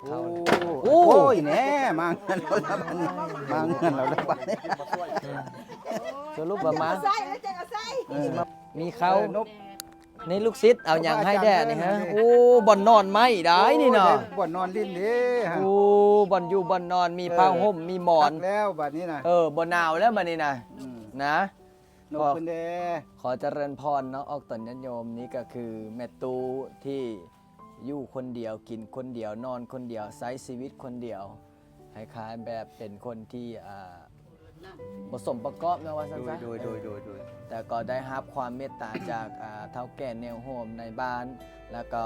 ໂອ້ ໂອ້ຍ ແນ່ ມາເຮືອນລາວແລ້ວບັດນີ້ ມາເຮືອນລາວແລ້ວບັດນີ້ ສະຫຼຸບວ່າມາ ເອົາໃສ່ແລ້ວຈັ່ງເອົາໃສ່ ເອີ ມີເຂົ້າ ເອີ ນົບ ນີ້ລູກສິດເອົາຫຍັງໃຫ້ແດ່ນີ້ຮະ ໂອ້ ບ່ອນນອນໃໝ່ໄດ້ນີ້ນະ ໂອ້ ບ່ອນນອນຫຼິ້ນເດ້ ໂອ້ ບ່ອນຢູ່ບ່ອນນອນ ມີ ເອີ ຜ້າຫົ່ມ ມີໝອນ ຄັກແລ້ວບັດນີ້ນະ ເອີ ບໍ່ໜາວແລ້ວບັດນີ້ນະ ອືມ ນະ ນົບເພິ່ນເດ້ ຂໍຈະເລີນພອນເນາະ ອອກຕົນຍາດໂຍມ ນີ້ກໍຄືແມ່ຕູ້ທີ່ ຢູ່ຄົນດຽວ ກິນຄົນດຽວ ນອນຄົນດຽວ ໃຊ້ຊີວິດຄົນດຽວ ຄ້າຍໆແບບເປັນຄົນທີ່ ອ່າ ບໍ່ສົມປະກອບເນາະ ວ່າຊັ້ນຊະ ໂດຍ ໂດຍ ໂດຍ ໂດຍ ແຕ່ກໍໄດ້ຮັບຄວາມເມດຕາຈາກ ອ່າ ເຖົ້າແກ່ແນວໂຮມໃນບ້ານ ແລ້ວກໍ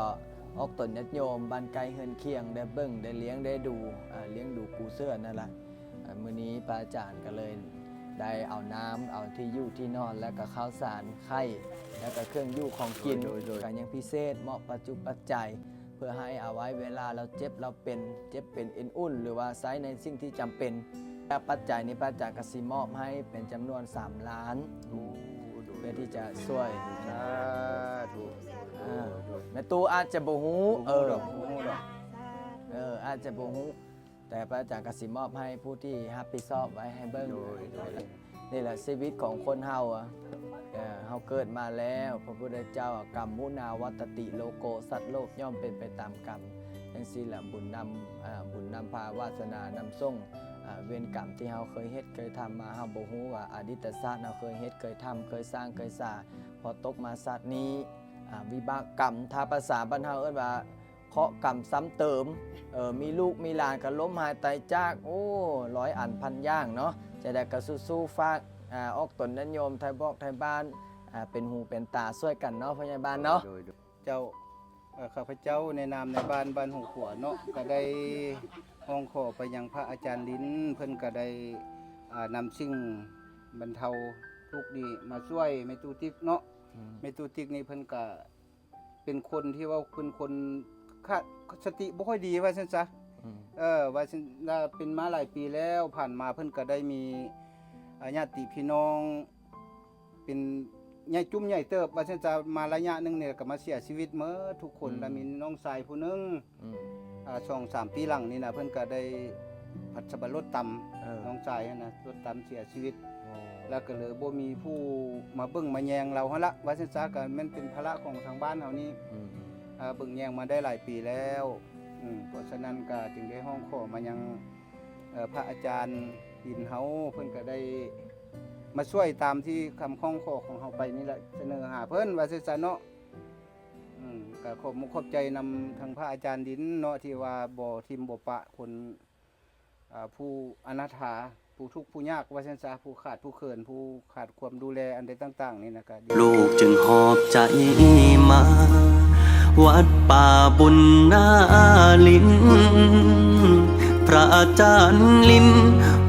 ອອກຕົນຍາດໂຍມບ້ານໃກ້ເຮືອນຄຽງ ໄດ້ເບິ່ງ ໄດ້ລ້ຽງ ໄດ້ດູ ອ່າ ລ້ຽງດູປູເສືອນັ້ນລະ ອ່າ ມື້ນີ້ພະອາຈານກໍເລີຍໄດ້ເອົານ້ຳ ເອົາທີ່ຢູ່ທີ່ນອນ ແລ້ວກໍເຂົ້າສານໄຂ່ ແລ້ວກໍເຄື່ອງຢູ່ຂອງກິນ ໂດຍ ໂດຍ ກໍຍັງພິເສດ ມອບປັດຈຸປັດໄຈ ເພື່ອໃຫ້ເອົາໄວ້ເວລາລາວເຈັບລາວເປັນ ເຈັບເປັນເອັນອຸ່ນ ຫຼືວ່າໃຊ້ໃນສິ່ງທີ່ຈຳເປັນ ແລ້ວປັດໄຈນີ້ພະອາຈານກໍຊິມອບໃຫ້ເປັນຈຳນວນສາມລ້ານ ໂອ້ ໂດຍ ເພື່ອທີ່ຈະຊ່ວຍ ສາທຸ ອ່າ ໂດຍ ໂດຍ ແມ່ຕູ້ອາດຈະບໍ່ຮູ້ ບໍ່ຮູ້ດອກ ເອີ ບໍ່ຮູ້ດອກ ເອີ ອາດຈະບໍ່ຮູ້ ແຕ່ພະອາຈານກໍຊິມອບໃຫ້ຜູ້ທີ່ຮັບຜິດຊອບໄວ້ໃຫ້ເບິ່ງ ໂດຍ ໂດຍ ນີ້ແຫຼະຊີວິດຂອງຄົນເຮົາ ເອີ ເຮົາເກີດມາແລ້ວ ພະພຸດທະເຈົ້າ ກຳມຸນາວັດຕະຕິໂລໂກ ສັດໂລກຍ່ອມເປັນໄປຕາມກຳ ຈັ່ງຊີ້ລະ ບຸນນຳ ອ່າ ບຸນນຳພາວາສະໜານຳສົ່ງ ອ່າ ເວນກຳທີ່ເຮົາເຄີຍເຮັດເຄີຍທຳມາ ເຮົາບໍ່ຮູ້ວ່າອະດີດຕະຊາດເຮົາເຄີຍເຮັດເຄີຍທຳ ເຄີຍສ້າງເຄີຍສາ ພໍຕົກມາຊາດນີ້ ອ່າ ວິບາກກຳ ຖ້າພາສາບ້ານເຮົາເອີ້ນວ່າ ເຄາະກຳຊ້ຳເຕີມ ເອີ ມີລູກມີຫຼານກໍລົ້ມຫາຍຕາຍຈາກ ໂອ້ ຮ້ອຍອັນພັນຢ່າງເນາະ ຈັ່ງໃດກໍສູ້ໆ ຝາກ ອ່າ ອອກຕົນຍາດໂຍມໄທບອກໄທບ້ານ ອ່າ ເປັນຫູເປັນຕາຊ່ວຍກັນເນາະ ພໍ່ໃຫຍ່ບ້ານເນາະ ໂດຍ ໂດຍ ເຈົ້າ ເອີ ຂ້າພະເຈົ້າໃນນາມນາຍບ້ານບ້ານຫົງຂົວເນາະ ກໍໄດ້ຮ້ອງຂໍໄປຍັງພະອາຈານລິນ ເພິ່ນກໍໄດ້ ອ່າ ນຳສິ່ງບັນເທົາທຸກນີ້ມາຊ່ວຍແມ່ຕູ້ຕິກເນາະ ອືມ ແມ່ຕູ້ຕິກນີ້ເພິ່ນກໍ ເປັນຄົນທີ່ເວົ້າ ເປັນຄົນຂາດສະຕິບໍ່ຄ່ອຍດີວ່າຊັ້ນຊະ ອືມ ເອີ ວ່າຊັ້ນ ລະເປັນມາຫຼາຍປີແລ້ວ ຜ່ານມາເພິ່ນກໍໄດ້ມີ ອາ ຍາດຕິພີ່ນ້ອງ ເປັນໃຫຍ່ຈຸ້ມໃຫຍ່ເຕີບວ່າຊັ້ນຊະ ມາໄລຍະໜຶ່ງນີ້ກໍມາເສຍຊີວິດໝົດທຸກຄົນ ອືມ ລະມີນ້ອງຊາຍຜູ້ໜຶ່ງ ອືມ ອາ ສອງສາມປີຫຼັງນີ້ນະ ເພິ່ນກໍໄດ້ ພັດສະບັດລົດຕຳ ເອີ ນ້ອງຊາຍຫັ້ນນະ ລົດຕຳເສຍຊີວິດ ໂອ້ ແລ້ວກໍເລີຍບໍ່ມີຜູ້ມາເບິ່ງມາແຍງລາວຫັ້ນລະ ວ່າຊັ້ນຊະ ກໍແມ່ນເປັນພາລະຂອງທາງບ້ານເຮົານີ້ ອືມ ເອີ ເບິ່ງແຍງມາໄດ້ຫຼາຍປີແລ້ວ ອືມ ເພາະສະນັ້ນກໍຈຶ່ງໄດ້ຮ້ອງຂໍມາຍັງ ເອີ ພະອາຈານລິນເຮົາ ເພິ່ນກໍໄດ້ມາຊ່ວຍຕາມທີ່ຄຳຮ້ອງຂໍຂອງເຮົາໄປນີ້ແຫຼະ ສະເໜີຫາເພິ່ນວ່າຊັ້ນຊະເນາະ ອືມ ກໍຂອບມຸກຂອບໃຈນຳທາງພະອາຈານລິນເນາະ ທີ່ວ່າບໍ່ຖິ້ມບໍ່ປະຄົນ ອ່າ ຜູ້ອະນາຖາ ຜູ້ທຸກຜູ້ຍາກວ່າຊັ້ນຊະ ຜູ້ຂາດຜູ້ເຂີນ ຜູ້ຂາດຄວາມດູແລອັນໃດຕ່າງໆນີ້ນະ ກໍດີ ລູກຈຶ່ງຫອບໃຈມາ ວັດປ່າບຸນນາລິນ ພະອາຈານລິນ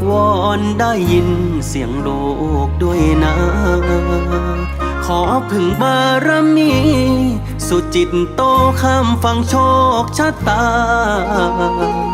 ວອນໄດ້ຍິນສຽງລູກດ້ວຍນາ ຂໍເພິ່ງບາລະມີ ສຸຈິດໂຕຂ້າມຝັ່ງໂຊກຊະຕາ ເ